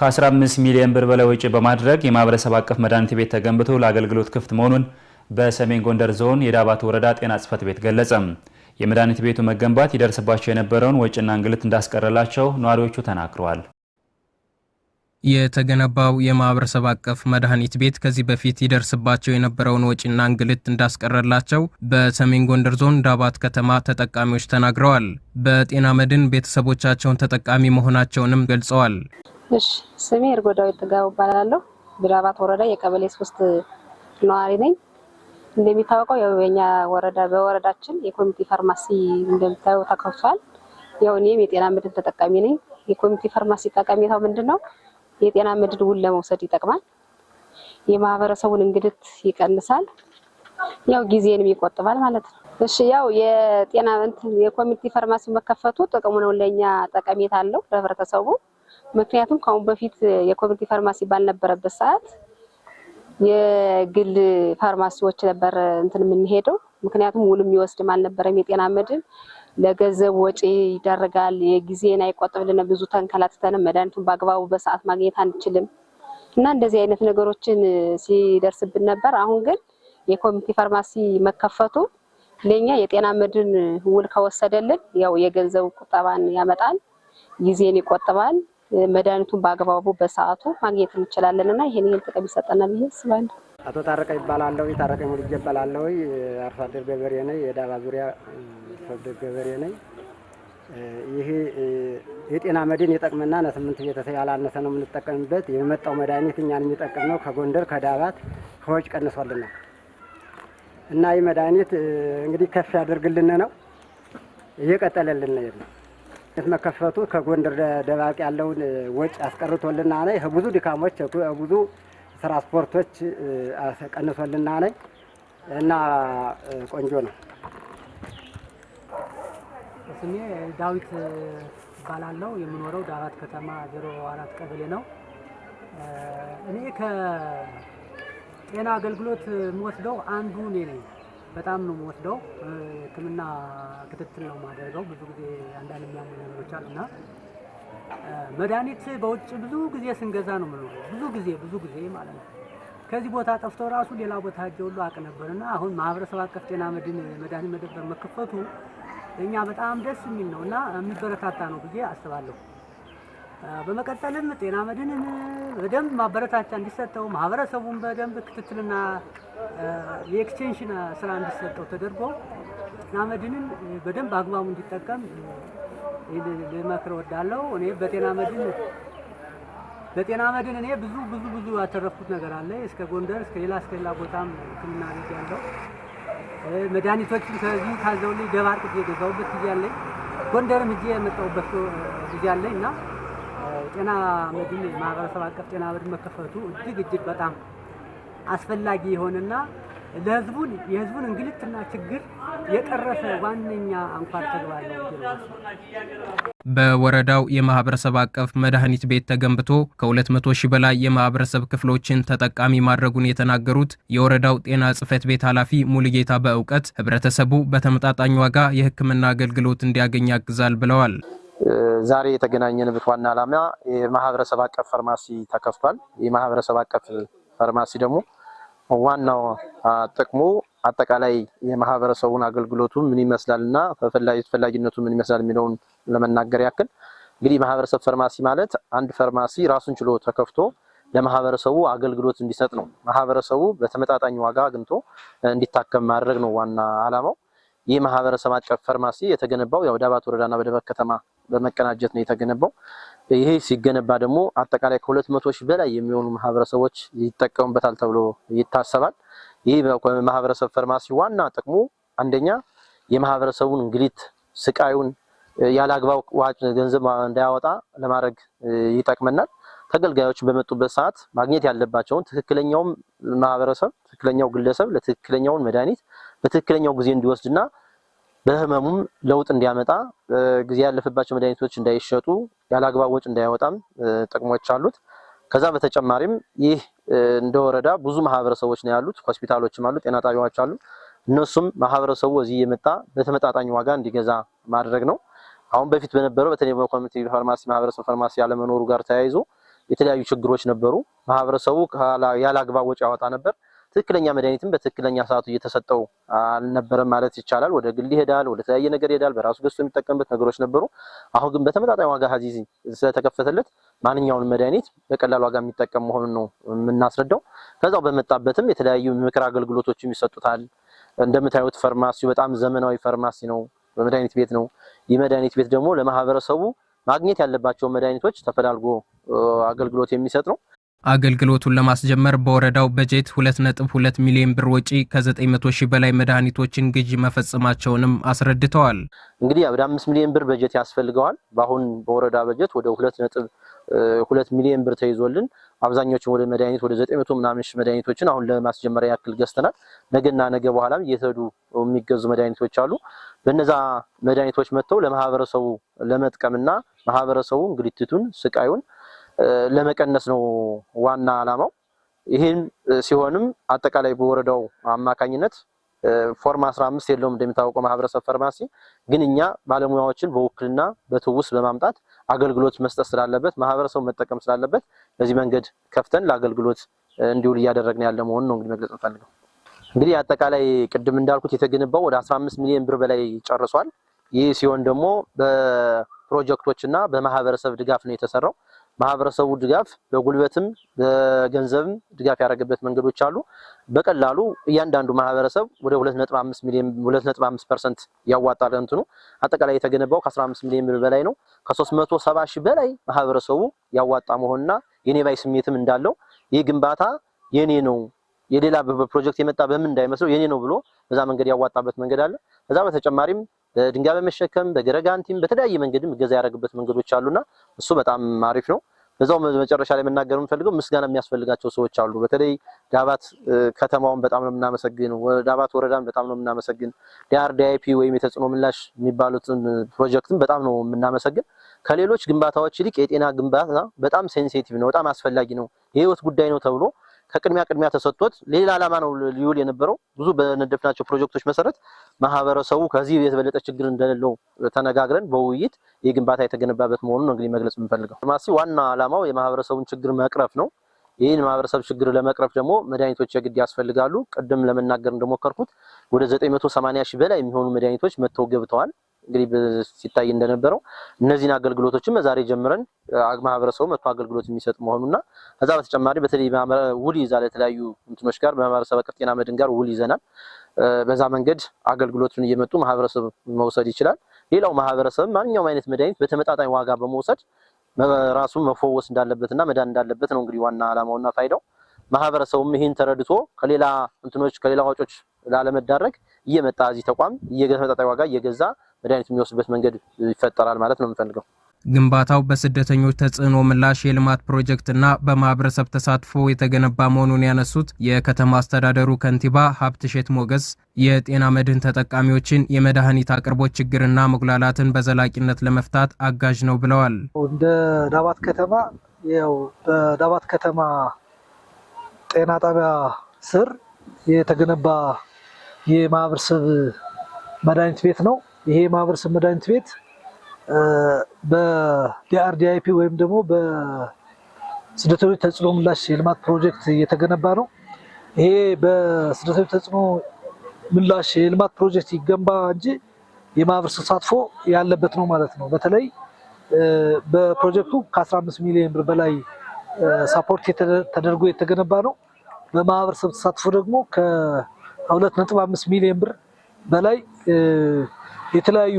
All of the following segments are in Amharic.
ከ15 ሚሊዮን ብር በላይ ወጪ በማድረግ የማህበረሰብ አቀፍ መድኃኒት ቤት ተገንብቶ ለአገልግሎት ክፍት መሆኑን በሰሜን ጎንደር ዞን የዳባት ወረዳ ጤና ጽሕፈት ቤት ገለጸ። የመድኃኒት ቤቱ መገንባት ይደርስባቸው የነበረውን ወጪና እንግልት እንዳስቀረላቸው ነዋሪዎቹ ተናግረዋል። የተገነባው የማህበረሰብ አቀፍ መድኃኒት ቤት ከዚህ በፊት ይደርስባቸው የነበረውን ወጪና እንግልት እንዳስቀረላቸው በሰሜን ጎንደር ዞን ዳባት ከተማ ተጠቃሚዎች ተናግረዋል። በጤና መድን ቤተሰቦቻቸውን ተጠቃሚ መሆናቸውንም ገልጸዋል። እሺ፣ ስሜ እርጎዳዊ ጥጋቡ እባላለሁ። በዳባት ወረዳ የቀበሌ 3 ነዋሪ ነኝ። እንደሚታወቀው ያው የኛ ወረዳ በወረዳችን የ community pharmacy እንደምታየው ተከፍቷል። ያው እኔም የጤና መድን ተጠቃሚ ነኝ። የ community pharmacy ጠቀሜታው ምንድን ነው? የጤና መድን ውል ለመውሰድ ይጠቅማል። የማህበረሰቡን እንግልት ይቀንሳል። ያው ጊዜንም ይቆጥባል ማለት ነው። እሺ፣ ያው የጤና እንትን የ community pharmacy መከፈቱ ጥቅሙ ነው ለኛ ጠቀሜታ አለው ለህብረተሰቡ። ምክንያቱም ከአሁን በፊት የ community pharmacy ባልነበረበት ሰዓት የግል ፋርማሲዎች ነበር እንትን የምንሄደው። ምክንያቱም ውል የሚወስድም አልነበረም። የጤና መድን ለገንዘብ ወጪ ይዳረጋል፣ የጊዜን አይቆጥብልንም። ብዙ ተንከላትተንም መድኃኒቱን በአግባቡ በሰዓት ማግኘት አንችልም እና እንደዚህ አይነት ነገሮችን ሲደርስብን ነበር። አሁን ግን የ community pharmacy መከፈቱ ለኛ የጤና መድን ውል ከወሰደልን ያው የገንዘብ ቁጠባን ያመጣል፣ ጊዜን ይቆጥባል። መድኃኒቱን በአግባቡ በሰዓቱ ማግኘት እንችላለን እና ይሄን ይሄን ጥቅም ይሰጠናል ብዬ አስባለሁ። አቶ ታረቀ ይባላለሁ። ታረቀ ሙልጄ እባላለሁ። አርሶ አደር ገበሬ ነኝ። የዳባ ዙሪያ አርሶ አደር ገበሬ ነኝ። ይሄ የጤና መድን ይጠቅመና ለስምንት ቤተሰብ ያላነሰ ነው የምንጠቀምበት። የመጣው መድኃኒት እኛን የሚጠቅም ነው። ከጎንደር ከዳባት ከወጭ ቀንሶልናል እና ይህ መድኃኒት እንግዲህ ከፍ ያደርግልን ነው እየቀጠለልን ነው። መከፈቱ ከጎንደር ደባርቅ ያለውን ወጪ አስቀርቶልና ነኝ። ብዙ ድካሞች ብዙ ትራንስፖርቶች ቀንሶልና ነኝ እና ቆንጆ ነው። ስሜ ዳዊት እባላለሁ። የምኖረው ዳባት ከተማ 04 ቀበሌ ነው። እኔ ከጤና አገልግሎት የምወስደው አንዱ እኔ ነኝ። በጣም ነው የምወስደው። ሕክምና ክትትል ነው የማደርገው። ብዙ ጊዜ አንዳንድ የሚያሙ ነገሮች አሉ እና መድኃኒት በውጭ ብዙ ጊዜ ስንገዛ ነው የምኖረው። ብዙ ጊዜ ብዙ ጊዜ ማለት ነው። ከዚህ ቦታ ጠፍቶ ራሱ ሌላ ቦታ ሄጄ ሁሉ አቅ ነበር እና አሁን ማህበረሰብ አቀፍ ጤና መድን መድኃኒት መደብር መከፈቱ እኛ በጣም ደስ የሚል ነው እና የሚበረታታ ነው ብዬ አስባለሁ። በመቀጠልም ጤና መድንን በደንብ ማበረታቻ እንዲሰጠው ማህበረሰቡን በደንብ ክትትልና የ extension ስራ እንዲሰጠው ተደርጎ ጤና መድንን በደንብ አግባቡ እንዲጠቀም ልመክር እወዳለሁ። እኔ በጤና መድን እኔ ብዙ ብዙ ብዙ ያተረፍኩት ነገር አለ። እስከ ጎንደር እስከ ሌላ ቦታም ሕክምና ቤት ያለው መድኃኒቶችን ከዚህ ታዘውልኝ ደባርቅ የገዛሁበት ጊዜ አለኝ። ጎንደርም ሄጄ የመጣሁበት ጊዜ አለኝ እና ጤና መድን ማህበረሰብ አቀፍ ጤና መድን መከፈቱ እጅግ እጅግ በጣም አስፈላጊ የሆነና ለህዝቡን የህዝቡን እንግልትና ችግር የቀረፈ ዋነኛ አንኳር ተግባር ነው። በወረዳው የማህበረሰብ አቀፍ መድኃኒት ቤት ተገንብቶ ከ200 ሺህ በላይ የማህበረሰብ ክፍሎችን ተጠቃሚ ማድረጉን የተናገሩት የወረዳው ጤና ጽሕፈት ቤት ኃላፊ ሙሉጌታ በእውቀት ህብረተሰቡ በተመጣጣኝ ዋጋ የሕክምና አገልግሎት እንዲያገኝ ያግዛል ብለዋል። ዛሬ የተገናኘንበት ዋና ዓላማ የማህበረሰብ አቀፍ ፋርማሲ ተከፍቷል። የማህበረሰብ አቀፍ ፋርማሲ ደግሞ ዋናው ጥቅሙ አጠቃላይ የማህበረሰቡን አገልግሎቱ ምን ይመስላል እና ተፈላጊነቱ ምን ይመስላል የሚለውን ለመናገር ያክል፣ እንግዲህ ማህበረሰብ ፋርማሲ ማለት አንድ ፋርማሲ ራሱን ችሎ ተከፍቶ ለማህበረሰቡ አገልግሎት እንዲሰጥ ነው። ማህበረሰቡ በተመጣጣኝ ዋጋ አግኝቶ እንዲታከም ማድረግ ነው ዋና ዓላማው። ይህ ማህበረሰብ አቀፍ ፋርማሲ የተገነባው ያው ዳባት ወረዳና በደባርቅ ከተማ በመቀናጀት ነው የተገነባው። ይሄ ሲገነባ ደግሞ አጠቃላይ ከ200,000 በላይ የሚሆኑ ማህበረሰቦች ይጠቀሙበታል ተብሎ ይታሰባል። ይህ ማህበረሰብ ፋርማሲ ዋና ጥቅሙ አንደኛ የማህበረሰቡን እንግልት፣ ስቃዩን ያለ አግባብ ገንዘብ እንዳያወጣ ለማድረግ ይጠቅመናል። ተገልጋዮች በመጡበት ሰዓት ማግኘት ያለባቸውን ትክክለኛው ማህበረሰብ፣ ትክክለኛው ግለሰብ ለትክክለኛውን መድኃኒት በትክክለኛው ጊዜ እንዲወስድና በህመሙም ለውጥ እንዲያመጣ፣ ጊዜ ያለፈባቸው መድኃኒቶች እንዳይሸጡ፣ ያለ አግባብ ወጪ እንዳያወጣም ጥቅሞች አሉት። ከዛ በተጨማሪም ይህ እንደ ወረዳ ብዙ ማህበረሰቦች ነው ያሉት፣ ሆስፒታሎችም አሉ፣ ጤና ጣቢያዎች አሉ። እነሱም ማህበረሰቡ እዚህ እየመጣ በተመጣጣኝ ዋጋ እንዲገዛ ማድረግ ነው። አሁን በፊት በነበረው በተለይ በ community pharmacy ማህበረሰብ ፋርማሲ ያለመኖሩ ጋር ተያይዞ የተለያዩ ችግሮች ነበሩ። ማህበረሰቡ ያለ አግባብ ወጪ ያወጣ ነበር። ትክክለኛ መድኃኒትም በትክክለኛ ሰዓቱ እየተሰጠው አልነበረም ማለት ይቻላል። ወደ ግል ይሄዳል፣ ወደ ተለያየ ነገር ይሄዳል። በራሱ ገዝቶ የሚጠቀምበት ነገሮች ነበሩ። አሁን ግን በተመጣጣኝ ዋጋ እዚህ ስለተከፈተለት ማንኛውንም መድኃኒት በቀላል ዋጋ የሚጠቀም መሆኑን ነው የምናስረዳው። ከዛው በመጣበትም የተለያዩ ምክር አገልግሎቶችም ይሰጡታል። እንደምታዩት ፋርማሲው በጣም ዘመናዊ ፋርማሲ ነው፣ በመድኃኒት ቤት ነው። ይህ መድኃኒት ቤት ደግሞ ለማህበረሰቡ ማግኘት ያለባቸውን መድኃኒቶች ተፈላልጎ አገልግሎት የሚሰጥ ነው። አገልግሎቱን ለማስጀመር በወረዳው በጀት 2.2 ሚሊዮን ብር ወጪ ከ900 ሺህ በላይ መድኃኒቶችን ግዢ መፈጸማቸውንም አስረድተዋል። እንግዲህ ወደ 5 ሚሊዮን ብር በጀት ያስፈልገዋል። በአሁን በወረዳ በጀት ወደ 2.2 ሚሊዮን ብር ተይዞልን አብዛኞቹን ወደ መድኃኒት ወደ 900 ምናምን ሺህ መድኃኒቶችን አሁን ለማስጀመሪያ ያክል ገዝተናል። ነገና ነገ በኋላም እየተሄዱ የሚገዙ መድኃኒቶች አሉ። በነዛ መድኃኒቶች መጥተው ለማህበረሰቡ ለመጥቀምና ማህበረሰቡ እንግልቱን ስቃዩን ለመቀነስ ነው ዋና ዓላማው። ይህን ሲሆንም አጠቃላይ በወረዳው አማካኝነት ፎርም 15 የለውም እንደሚታወቀው ማህበረሰብ ፋርማሲ፣ ግን እኛ ባለሙያዎችን በውክልና በትውስ በማምጣት አገልግሎት መስጠት ስላለበት ማህበረሰቡ መጠቀም ስላለበት በዚህ መንገድ ከፍተን ለአገልግሎት እንዲውል እያደረግን ያለ መሆኑን ነው እንግዲህ መግለጽ እንፈልገው። እንግዲህ አጠቃላይ ቅድም እንዳልኩት የተገነባው ወደ 15 ሚሊዮን ብር በላይ ጨርሷል። ይህ ሲሆን ደግሞ በፕሮጀክቶችና በማህበረሰብ ድጋፍ ነው የተሰራው። ማህበረሰቡ ድጋፍ በጉልበትም በገንዘብም ድጋፍ ያደረገበት መንገዶች አሉ። በቀላሉ እያንዳንዱ ማህበረሰብ ወደ 2.5 ሚሊዮን 2.5% ያዋጣል። እንትኑ አጠቃላይ የተገነባው ከ15 ሚሊዮን ብር በላይ ነው። ከ370 ሺህ በላይ ማህበረሰቡ ያዋጣ መሆንና የኔ ባይ ስሜትም እንዳለው ይህ ግንባታ የኔ ነው የሌላ በፕሮጀክት የመጣ በምን እንዳይመስለው የኔ ነው ብሎ በዛ መንገድ ያዋጣበት መንገድ አለ። ከዛ በተጨማሪም በድንጋይ በመሸከም በገረጋንቲም በተለያየ መንገድም እገዛ ያደረግበት መንገዶች አሉና እሱ በጣም አሪፍ ነው። በዛው መጨረሻ ላይ መናገር የምፈልገው ምስጋና የሚያስፈልጋቸው ሰዎች አሉ። በተለይ ዳባት ከተማውን በጣም ነው የምናመሰግን፣ ዳባት ወረዳን በጣም ነው የምናመሰግን፣ DRDIP ወይም የተጽዕኖ ምላሽ የሚባሉትን ፕሮጀክትን በጣም ነው የምናመሰግን። ከሌሎች ግንባታዎች ይልቅ የጤና ግንባታ በጣም sensitive ነው፣ በጣም አስፈላጊ ነው፣ የህይወት ጉዳይ ነው ተብሎ ከቅድሚያ ቅድሚያ ተሰጥቶት ሌላ ዓላማ ነው ሊውል የነበረው። ብዙ በነደፍናቸው ፕሮጀክቶች መሰረት ማህበረሰቡ ከዚህ የበለጠ ችግር እንደሌለው ተነጋግረን በውይይት ይህ ግንባታ የተገነባበት መሆኑን ነው እንግዲህ መግለጽ የምንፈልገው። ፋርማሲ ዋና ዓላማው የማህበረሰቡን ችግር መቅረፍ ነው። ይህን ማህበረሰብ ችግር ለመቅረፍ ደግሞ መድኃኒቶች የግድ ያስፈልጋሉ። ቅድም ለመናገር እንደሞከርኩት ወደ 980 ሺህ በላይ የሚሆኑ መድኃኒቶች መጥተው ገብተዋል። እንግዲህ ሲታይ እንደነበረው እነዚህን አገልግሎቶችን በዛሬ ጀምረን ማህበረሰቡ መጥቶ አገልግሎት የሚሰጥ መሆኑና ከዛ በተጨማሪ በተለይ ውል ይዛል የተለያዩ እንትኖች ጋር በማህበረሰብ አቀፍ ጤና መድን ጋር ውል ይዘናል። በዛ መንገድ አገልግሎቱን እየመጡ ማህበረሰብ መውሰድ ይችላል። ሌላው ማህበረሰብ ማንኛውም አይነት መድኃኒት በተመጣጣኝ ዋጋ በመውሰድ ራሱ መፈወስ እንዳለበትና መዳን እንዳለበት ነው እንግዲህ ዋና ዓላማውና ፋይዳው። ማህበረሰቡም ይህን ተረድቶ ከሌላ እንትኖች ከሌላ ወጮች ላለመዳረግ እየመጣ እዚህ ተቋም እየተመጣጣኝ ዋጋ እየገዛ መድኃኒት የሚወስድበት መንገድ ይፈጠራል ማለት ነው የምንፈልገው። ግንባታው በስደተኞች ተጽዕኖ ምላሽ የልማት ፕሮጀክትና በማህበረሰብ ተሳትፎ የተገነባ መሆኑን ያነሱት የከተማ አስተዳደሩ ከንቲባ ሀብትሼት ሞገስ የጤና መድህን ተጠቃሚዎችን የመድኃኒት አቅርቦት ችግርና መጉላላትን በዘላቂነት ለመፍታት አጋዥ ነው ብለዋል። እንደ ዳባት ከተማ ያው በዳባት ከተማ ጤና ጣቢያ ስር የተገነባ የማህበረሰብ መድኃኒት ቤት ነው። ይሄ የማህበረሰብ መድኃኒት ቤት በ DRDIP ወይም ደግሞ በስደተኞች ተጽዕኖ ምላሽ የልማት ፕሮጀክት እየተገነባ ነው። ይሄ በስደተኞች ተጽዕኖ ምላሽ የልማት ፕሮጀክት ይገንባ እንጂ የማህበረሰብ ተሳትፎ ያለበት ነው ማለት ነው። በተለይ በፕሮጀክቱ ከ15 ሚሊዮን ብር በላይ support ተደርጎ የተገነባ ነው። በማህበረሰብ ተሳትፎ ደግሞ ከ2.5 ሚሊዮን ብር በላይ የተለያዩ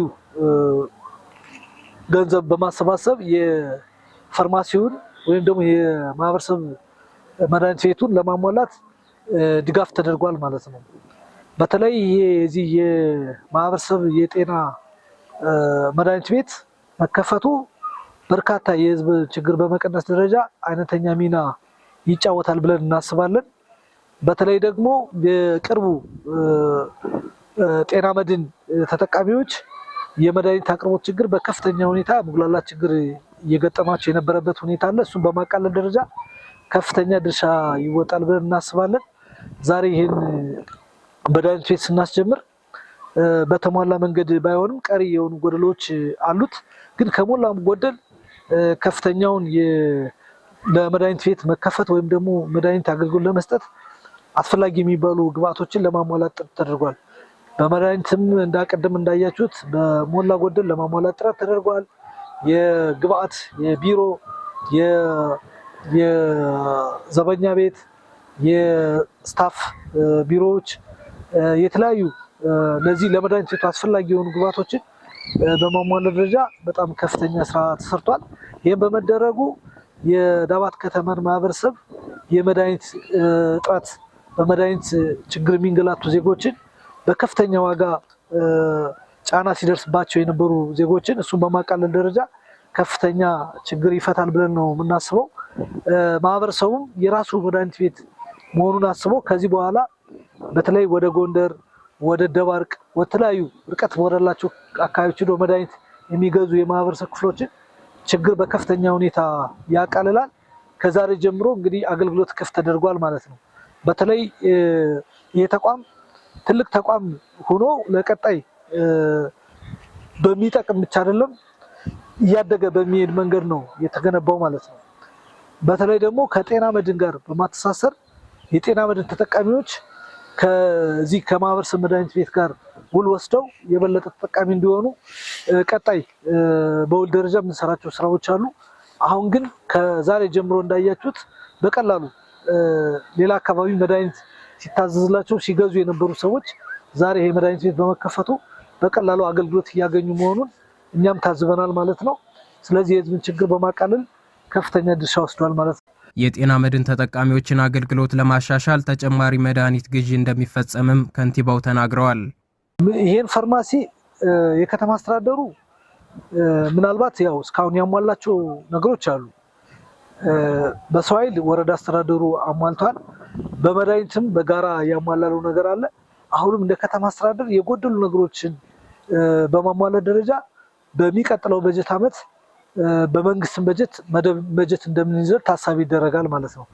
ገንዘብ በማሰባሰብ የፋርማሲውን ወይም ደግሞ የማህበረሰብ መድኃኒት ቤቱን ለማሟላት ድጋፍ ተደርጓል ማለት ነው። በተለይ የዚህ የማህበረሰብ የጤና መድኃኒት ቤት መከፈቱ በርካታ የህዝብ ችግር በመቀነስ ደረጃ አይነተኛ ሚና ይጫወታል ብለን እናስባለን። በተለይ ደግሞ የቅርቡ ጤና መድን ተጠቃሚዎች የመድኃኒት አቅርቦት ችግር በከፍተኛ ሁኔታ መጉላላት ችግር እየገጠማቸው የነበረበት ሁኔታ አለ። እሱን በማቃለል ደረጃ ከፍተኛ ድርሻ ይወጣል ብለን እናስባለን። ዛሬ ይህን መድኃኒት ቤት ስናስጀምር በተሟላ መንገድ ባይሆንም ቀሪ የሆኑ ጎደሎች አሉት። ግን ከሞላ ጎደል ከፍተኛውን ለመድኃኒት ቤት መከፈት ወይም ደግሞ መድኃኒት አገልግሎት ለመስጠት አስፈላጊ የሚባሉ ግብአቶችን ለማሟላት ጥረት ተደርጓል። በመድኃኒትም እንዳቀደም እንዳያችሁት በሞላ ጎደል ለማሟላት ጥረት ተደርጓል። የግብአት የቢሮ፣ የዘበኛ ቤት፣ የ staff ቢሮዎች፣ የተለያዩ ለዚህ ለመድኃኒት ቤቱ አስፈላጊ የሆኑ ግብአቶችን በማሟላት ደረጃ በጣም ከፍተኛ ስራ ተሰርቷል። ይህም በመደረጉ የዳባት ከተማን ማህበረሰብ የመድኃኒት እጥረት፣ በመድኃኒት ችግር የሚንገላቱ ዜጎችን፣ በከፍተኛ ዋጋ ጫና ሲደርስባቸው የነበሩ ዜጎችን እሱን በማቃለል ደረጃ ከፍተኛ ችግር ይፈታል ብለን ነው የምናስበው። ማህበረሰቡም የራሱ መድኃኒት ቤት መሆኑን አስቦ ከዚህ በኋላ በተለይ ወደ ጎንደር፣ ወደ ደባርቅ፣ ወደተለያዩ ርቀት ወዳላቸው አካባቢዎች ሄዶ መድኃኒት የሚገዙ የማህበረሰብ ክፍሎችን ችግር በከፍተኛ ሁኔታ ያቃልላል። ከዛሬ ጀምሮ እንግዲህ አገልግሎት ክፍት ተደርጓል ማለት ነው። በተለይ ይህ ተቋም ትልቅ ተቋም ሆኖ ለቀጣይ በሚጠቅም ብቻ አይደለም፣ እያደገ በሚሄድ መንገድ ነው የተገነባው ማለት ነው። በተለይ ደግሞ ከጤና መድን ጋር በማተሳሰር የጤና መድን ተጠቃሚዎች ከዚህ ከማህበረሰብ መድኃኒት ቤት ጋር ውል ወስደው የበለጠ ተጠቃሚ እንዲሆኑ ቀጣይ በውል ደረጃ የምንሰራቸው ስራዎች አሉ። አሁን ግን ከዛሬ ጀምሮ እንዳያችሁት በቀላሉ ሌላ አካባቢ መድኃኒት ሲታዘዝላቸው ሲገዙ የነበሩ ሰዎች ዛሬ ይሄ መድኃኒት ቤት በመከፈቱ በቀላሉ አገልግሎት እያገኙ መሆኑን እኛም ታዝበናል ማለት ነው። ስለዚህ የህዝብን ችግር በማቃለል ከፍተኛ ድርሻ ወስዷል ማለት ነው። የጤና መድን ተጠቃሚዎችን አገልግሎት ለማሻሻል ተጨማሪ መድኃኒት ግዢ እንደሚፈጸምም ከንቲባው ተናግረዋል። ይሄን ፋርማሲ የከተማ አስተዳደሩ ምናልባት ያው እስካሁን ያሟላቸው ነገሮች አሉ። በሰው ኃይል ወረዳ አስተዳደሩ አሟልቷል። በመድኃኒትም በጋራ ያሟላለው ነገር አለ። አሁንም እንደ ከተማ አስተዳደር የጎደሉ ነገሮችን በማሟላት ደረጃ በሚቀጥለው በጀት ዓመት በመንግስትም በጀት መደብ በጀት እንደምንይዘው ታሳቢ ይደረጋል ማለት ነው።